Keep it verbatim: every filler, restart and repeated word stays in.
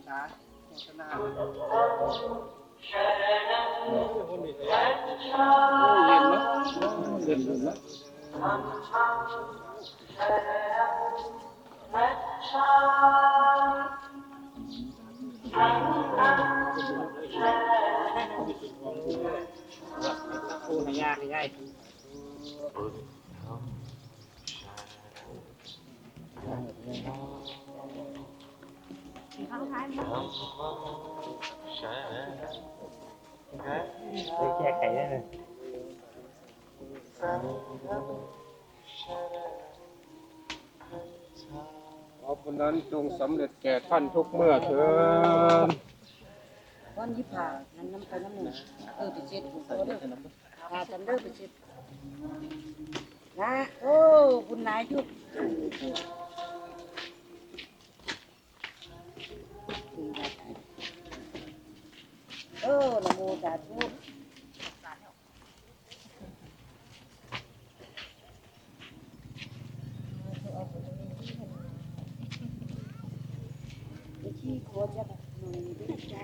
นะโฆษณาเล่นเนาะเล่นเนาะ แก้ไขได้เลย ขอบุญนั้นจงสำเร็จแก่ท่านทุกเมื่อเทอญ วันยี่สิบห้า นั้นน้ำไปน้ำหนึ่ง เออ ไปเช็ดผมก็เด้อ พากันเด้อไปเช็ด นะ โอ้ บุญหลายอยู่ เออ นะโม สาธุ ที่ขอจะแบบหน่อยด้วยจ้า